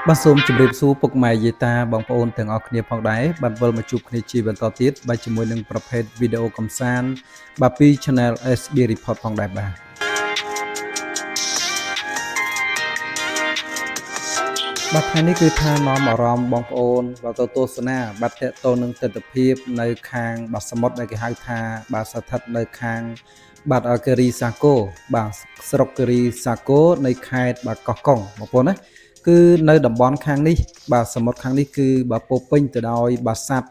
បាទសូមជម្រាបសួរពុកម៉ែយាយតាបងប្អូនទាំងអស់គ្នាផងដែរបាទវិលមកជួបគ្នាជាបន្តទៀតបាទជាមួយនឹងប្រភេទវីដេអូកំសាន្តបាទពី Channel SB Report ផងដែរបាទបាទថ្ងៃនេះគឺថានាំអារម្មណ៍បងប្អូនបាទទៅទស្សនាបាទតកតនឹងទស្សនភាពនៅខាងបាទសមុទ្រដែលគេហៅថាបាទស្ថិតនៅខាងបាទគិរីសាគរបាទស្រុកគិរីសាគរនៃខេត្តបាទកោះកុងបងប្អូនណាគឺនៅតំបន់ខាងនេះបាទសមុទ្រខាងនេះគឺបាទពោពេញទៅដោយបាទសត្វ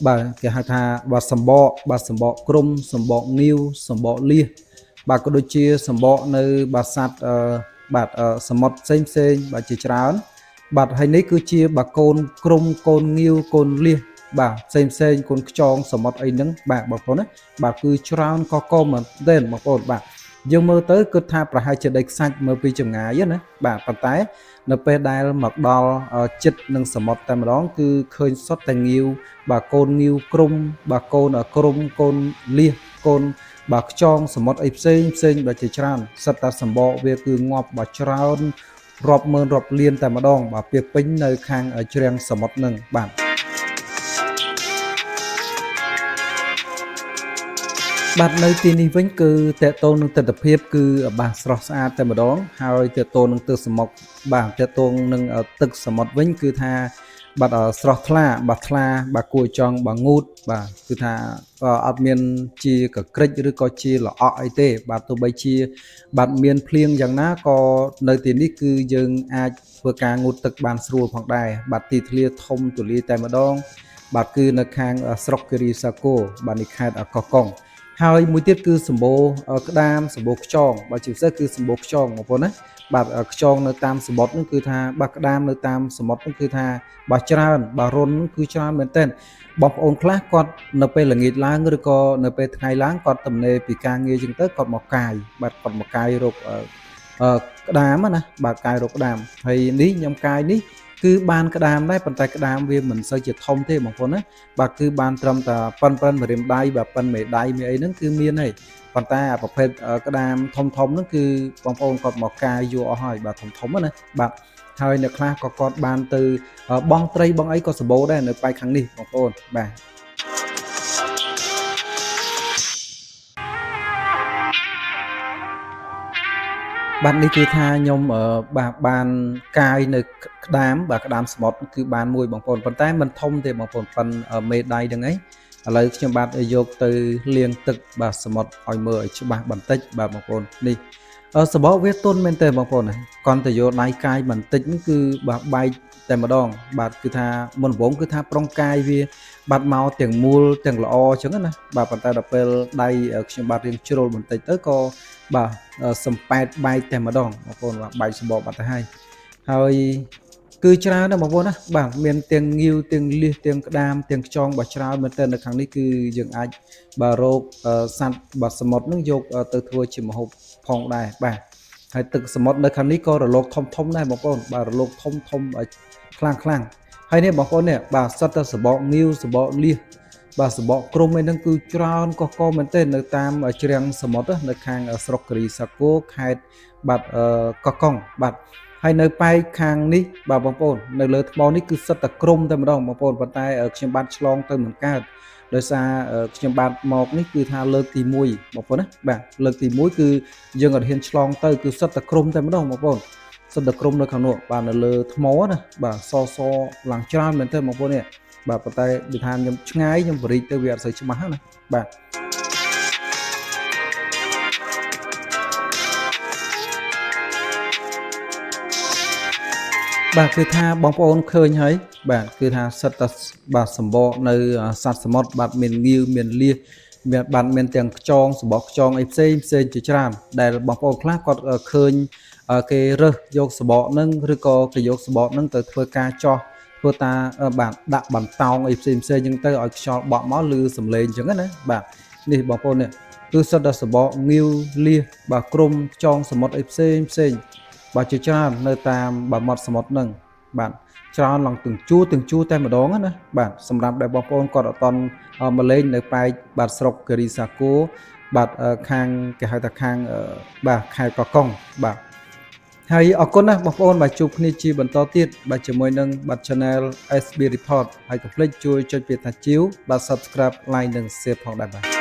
បាទគេហៅថាបាទសម្បកបាទសម្បកគ្រំសម្បកងាវសម្បកលៀសបាទក៏ដូចជាសម្បកនៅបាទសត្វបាទសមុទ្រផ្សេងផ្សេងបាទជាច្រើនបាទហើយនេះគឺជាបាទកូនគ្រំកូនងាវកូនលៀសបាទផ្សេងផ្សេងកូនខ្យងសមុទ្រអីហ្នឹងបាទបងប្អូនណាបាទគឺច្រើនកកមែនទែនបងប្អូនបាទយើងមើលទៅគិតថាប្រហែលជាដីខ្សាច់មើលពីចម្ងាយណាបាទប៉ុន្តែនៅពេលដែលមកដល់ចិត្តនឹងសមុទ្រតែម្ដងគឺឃើញសុទ្ធតែងាវបាទកូនងាវគ្រំបាទកូនគ្រំកូនលៀសកូនបាទខ្យងសមុទ្រអីផ្សេងផ្សេងបាទជាច្រើនសិតតែសម្បកវាគឺងាប់បាទច្រើនរាប់ម៉ឺនរាប់លានតែម្ដងបាទពាពេញនៅខាងជ្រាំងសមុទ្រនឹងបាទបាទនៅទីនេះវិញគឺតកតងនឹងទស្សនភាពគឺបាទស្រស់ស្អាតតែម្ដងហើយតកតងនឹងទឹកសមុទ្របាទតកតងនឹងទឹកសមុទ្រវិញគឺថាបាទស្រស់ថ្លាបាទថ្លាបាទគួរចង់បាទងូតបាទគឺថាអត់មានជាកក្រិចឬក៏ជាល្អក់អីទេបាទទោះបីជាបាទមានភ្លៀងយ៉ាងណាក៏នៅទីនេះគឺយើងអាចធ្វើការងូតទឹកបានស្រួលផងដែរបាទទីធ្លាធំទូលាយតែម្ដងបាទគឺនៅខាងស្រុកគិរីសាគរបាទនៃខេត្តកោះកុងហើយមួយទៀតគឺសម្បូរក្តាមសម្បូរខ្យងបាទជាពិសេសគឺសម្បូរខ្យងបងប្អូនណាបាទខ្យងនៅតាមសមុទ្រហ្នឹងគឺថាបាទក្តាមនៅតាមសមុទ្រហ្នឹងគឺថាបាទច្រើនបាទរុនគឺច្រើនមែនទែនបងប្អូនខ្លះគាត់នៅពេលល្ងាចឡើងឬក៏នៅពេលថ្ងៃឡើងគាត់ទំនេរពីការងារចឹងទៅគាត់មកកាយបាទគាត់មកកាយរកក្តាមណាបាទកាយរកក្តាមហើយនេះខ្ញុំកាយនេះគឺបានក្តាមដែរប៉ុន្តែក្តាមវាមិនសូវជាធំទេបងប្អូនណាបាទគឺបានត្រឹមតែប៉ិនប៉ិនម្រាមដៃបាទប៉ិនមេដៃមានអីហ្នឹងគឺមានហើយប៉ុន្តែអាប្រភេទក្តាមធំធំហ្នឹងគឺបងប្អូនគាត់មកកាយយកអស់ហើយបាទធំធំណាបាទហើយអ្នកខ្លះក៏គាត់បានទៅបងត្រីបងអីក៏សម្បូរដែរនៅប៉ែកខាងនេះបងប្អូនបាទបាទនេះគឺថាខ្ញុំបាទបានកាយនៅក្តាមបាទក្តាមសមុទ្រគឺបានមួយបងប្អូនប៉ុន្តែមិនធំទេបងប្អូនប៉ិនមេដៃហ្នឹងឯងឥឡូវខ្ញុំបាទយកទៅលាងទឹកបាទសមុទ្រឲ្យមើលឲ្យច្បាស់បន្តិចបាទបងប្អូននេះសបកវាទន់មែនទេបងប្អូនគាត់តែយកដៃកាយបន្តិចហ្នឹងគឺបាទបែកតែម្ដងបាទគឺថាមុនដំបូងគឺថាប្រុងកាយវាបាទមកទាំងមូលទាំងល្អអញ្ចឹងណាបាទប៉ុន្តែដល់ពេលដៃខ្ញុំបាទរៀងជ្រុលបន្តិចទៅក៏បាទសំប៉ែតបែកតែម្ដងបងប្អូនបាទបែកសបកបាត់ទៅហើយហើយគឺច្រើនណាស់បងប្អូនណាបាទមានទាំងងាវទាំងលៀសទាំងក្តាមទាំងខ្យងបាទច្រើនមែនទែននៅខាងនេះគឺយើងអាចបាទរកសត្វបាទសមុទ្រនឹងយកទៅធ្វើជាម្ហូបផងដែរបាទហើយទឹកសមុទ្រនៅខាងនេះក៏រលកធំធំដែរបងប្អូនបាទរលកធំធំខ្លាំងខ្លាំងហើយនេះបងប្អូននេះបាទសុទ្ធតែសបកងាវសបកលៀសបាទសបកគ្រំអីហ្នឹងគឺច្រើនកកកមែនទែននៅតាមជ្រាំងសមុទ្រនៅខាងស្រុកគិរីសាគរខេត្តបាទកោះកុងបាទហើយនៅប៉ែកខាងនេះបាទបងប្អូននៅលើថ្មនេះគឺសិតតែគ្រំតែម្ដងបងប្អូនប៉ុន្តែខ្ញុំបាទឆ្លងទៅមិនកើតដោយសារខ្ញុំបាទមកនេះគឺថាលើកទី1បងប្អូនណាបាទលើកទី1គឺយើងអត់ហ៊ានឆ្លងទៅគឺសិតតែគ្រំតែម្ដងបងប្អូនសិតតែគ្រំនៅខាងនោះបាទនៅលើថ្មណាបាទសសឡើងច្រើនមែនទែនបងប្អូននេះបាទប៉ុន្តែដូចថាខ្ញុំឆ្ងាយខ្ញុំបរិចទៅវាអត់សូវច្បាស់ណាបាទបាទគឺថាបងប្អូនឃើញហើយបាទគឺថាសិតតែបាទសម្បកនៅសត្វសមុទ្របាទមានងាវមានលៀសមានបាទមានទាំងខ្យងសម្បកខ្យងអីផ្សេងផ្សេងជាច្រើនដែលបងប្អូនខ្លះគាត់ឃើញគេរើសយកសម្បកហ្នឹងឬក៏គេយកសម្បកហ្នឹងទៅធ្វើការចោះធ្វើតាបាទដាក់បន្តោងអីផ្សេងផ្សេងចឹងទៅឲ្យខ្យល់បក់មកឬសំឡេងចឹងណាបាទនេះបងប្អូននេះគឺសិតតែសម្បកងាវលៀសបាទគ្រំខ្យងសមុទ្រអីផ្សេងផ្សេងបាទជាច្រើននៅតាមបាទមាត់សមុទ្រហ្នឹងបាទច្រើនឡើងទាំងជួរទាំងជួរតែម្ដងណាបាទសម្រាប់ដែលបងប្អូនគាត់អត់តន់មកលេងនៅប៉ែកបាទស្រុកគិរីសាគរបាទខាងគេហៅថាខាងបាទខេត្តកោះកុងបាទ ហើយអរគុណណាស់បងប្អូនបាទជួបគ្នាជាបន្តទៀតបាទជាមួយនឹងបាទ Channel SB Report ហើយកុំភ្លេចជួយចុចពាក្យថាជាវបាទ Subscribe, Like និង Share ផងដែរបាទ។